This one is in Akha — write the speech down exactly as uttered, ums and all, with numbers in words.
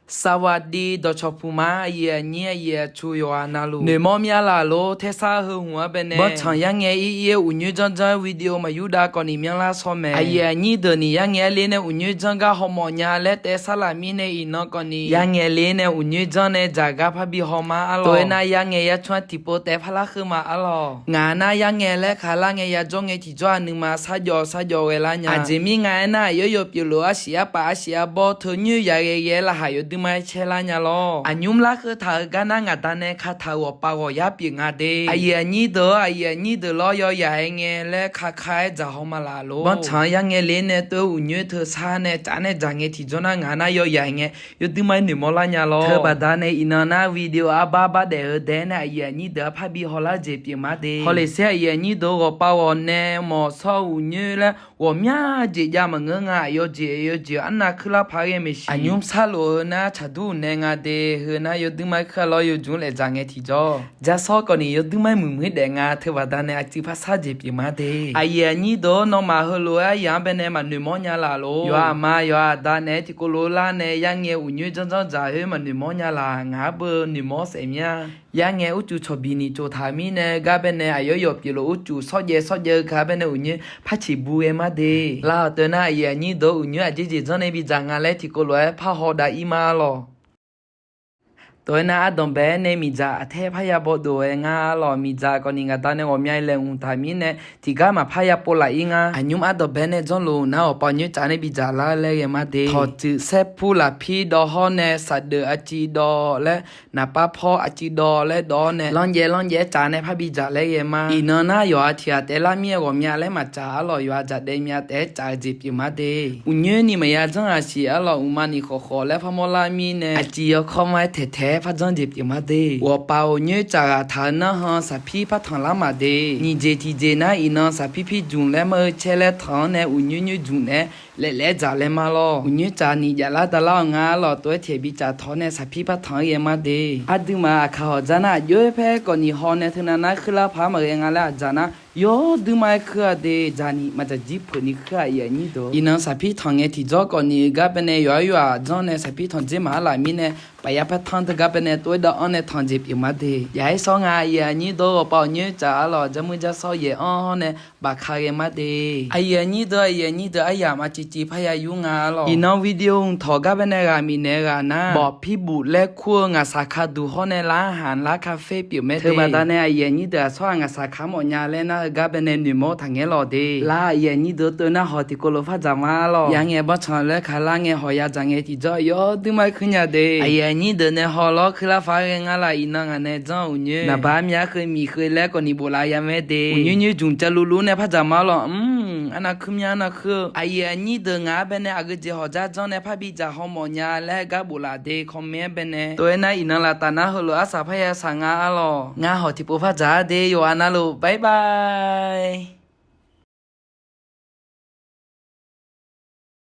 สวัสดี dawqcawq puq ma, aqyuif aqnyir aqyuif aqtsu yawqghaq navluf noeqmawr myanlaf lor. Tersar heu hmq-anr baenae banrtsanq yarngae ir ir-aer uqnyoer janrjanr video maqyur dav kawvni myanrlar shawr mae. Aqyuif aqnyir deuq ni yarngae ler nae uqnyoer janr gar hawmawf nya laer taef sarlaf mirnae iqnan kawvni yarngae ler nae uqnyoer janr nae dzaq gar parbi haw ma arlawq. Tov-aer nar yarngae yarcmr-anr tiqpov taef parlar kheu ma arlawq. Ngaq nar yarngae laer kaqlar ngae yajawr ngae tiqjawr-aq nuima sarjawv sarjawv ghaelar nya. Aqjeq mir nga aernar, aqyawf yawf pyeuflof arsiq arpaf arsiq arbawr teu nyoer yaq ghae ghae-aer laqkhaq yawduirma-aer caerlar nya lawr. Aqnymr larkheu taq-euq gar nar ngaq da nae kataq-euq ghawqpav ghawqyar pyeuf nga de. Aqyuif aqnyir deuq-or, aqyuif aqnyir deuq lawr yawqyaq-aer ngae laer kakar-aer dzaq haw ma laf lor. Banrtsanq-anr yarngae ler nae tov-aer uqnyoer teu sar nae caf nae dzaq ngae tiqjawr nar ngaq nar yawqyaq-aer ngae yawduirma-aer noeqmawr lar nya lawr. Teu baqda nae iqnan nar video arbar bardaef-eu dae-aer nae aqyuif aqnyir deuq-anr parbi hawlar jeq pyeuf ma de. Hawleq saer aqyuif aqnyir deuq ghawqpav ghawq nae mawq shawr uqnyoer laer ghawqmya jeq jav maqngeur nga. Aqyawf jeq aqyawf jeq arnav kuirlar paq-aer ghae maeqshi. Aqnymr sarlof-eu nar tsaqdur nae nga de. Heu nar yawduirma-aer kuir-a lawr yawjmq laef dzaq ngae tiqjawr. Jarsawr kawvni yawduirma-aer muiqmuiq daef nga. Teu baqda nae aqcuiv parsar jeq pyeuf ma de. Aqyuif aqnyir deuq-or, nawmaf heulof-aer aryaq-anr baenae maqnoeqmawr nya laf lor. Yawqha aqma yawqha aqda naeq-aer tiqkov lof lar nae yarngae uqnyoer janrjanr dzaq khoer maqnoeqmawr nya laf. Ngaq-anr beu noeqmawr saef mir-a. Yarngae urcuf cawqbiq ni tsov taq mirnae gar baenae aqyawf yawf pyeuflof urcuf sawrjaev sawrjaev-eu gar baenae uqnyoer par ciq bu ghae ma de. Lar-awq teu nar aqyuif aqnyir deuq-or, uqnyoer aqjeq jeq janr nae bidzaq nga laer tiqkov lof-aer par hawdav ir ma arlawq. Tov-aer nar ardanqbae-aer nae miqdzaq aqtaer parya bawdov-aer nga arlawq. Miqdzaq kawvni ngaq da nae ghawqmya laeqhmq taq mirnae tiqgar maqpar ya pov laf ir nga. Aqnymr ardanqbae nae janrluf nar ghawqpav nyoer tsaf nae bidzaq lar laer ghae ma de. Tawqtsuif saerpur lafpir dawv hawr nae saqdeuf aqciv dawv laer naqpar pawr aqciv dawv laer dawv-awr nae lanrjaev lanrjaev-aer tsaf nae parbi dzaq laer ghae ma. Iqnan nar yawqha tiq ghaq taef lar mir-aer ghawqmya laer maqtsaf arlawq. Yawqha dzaq daef myav taef-aer tsaf-eu jeq pyeuf ma de. Uqnyoer ni maqya janr-aq siq arlawq. Uqma ni khawf khawf laer parmawr lar mirnae aqciv yawkawr ma-aer taeqtaeq-aer par janr jeq pyeuf ma de. Ghawqpav ghawqnyoer tsaf ghaq taq-eu narhan saqpir par tanq lar maq de. Nyiq jeq tiq jeq nar iqnan saqpir pir jmq laer mar-eu caer laer tanq-anr nae uqnyoer nyoer jmq naeq-aer laef laef-aer dzaq laer ma lawr. Uqnyoer tsaf ni jaflar davlar-awq nga arlawq. Tov-aer tiq aqbi tsaf tawq-awr nae saqpir par tanq-anr ghae ma de. Aqduimaf aqkaq hawq dzar nar aqjox-aer paer kawvni haw nae teunav nar kuirlar paq-aer maqghae nga laer aqdzaq nar yawduirma-aer kuir-a de. Dzaq ni maqdzaq jir peuq ni kuir-a aqyuif aqnyir deuq. Iqnan saqpir tanq ngae tiqjawr kawvni-eu gar baenae yawqhar yawqha janr nae saqpir tanq dzer maq-ar laf mirnae paf yar paer tanr teugar baenae tov-aer dav-anr nae tanq jeq pyeuf ma de. Yaq-aer sawr nga aqyuif aqnyir deuq-or, ghawqpav ghawqnyoer tsaf arlawq. Jarmur jarsawr yaeq-anr hawr nae bafka ghae ma de. Aqyuif aqnyir deuq aqyuif aqnyir deuq aryamq aqciv civ parya yur nga arlawq. Iqnan video mqtawq gar baenae ghaq miqnaeq-eu ghaq nar bawq pir buf laer kur-eu ngaqsaq ka duq hawr nae lar haq lar ka fer pyeuf mae de. Teubaqda nae aqyuif aqnyir deuq aqsawr-aq ngaqsaq ka mawf nya laer nar heugar baenae noeqmawr taq ngaer lawq de. Lar aqyuif aqnyir deuq teunav hawq tiqkov lof par dzaq ma lawq. Yar ngae banrtsanq laer kaqlar ngae hawq ya dzaq ngae tiqjawr yawduirma-aer kuir nya de. Aqyuif aqnyir deuq nae haw lawr kuirlar paq-aer ghae nga laf. Iqnan ngaq nae janr uqnyoer naqbaq myav keuv miq keuv laer kawvni boflaf ya mae de. Uqnyoer nyoer jmq cav luvluv nae par dzaq ma lawq. Mr, arnav kuir myav arnav kuir-eu aqyuif aqnyir deuq ngaq-anr baenae aqgeujeq hawq dzar janr nae parbi dzaq haw mawf nya laer gar boflaf de. Kawmae-anr baenae tov-aer nar iqnan laf taf nar heulof-aer arsaq parya saq nga arlawq. Ngar hawq tiqpov par dzaq-ar de. Yawqghaq navluf bye bye.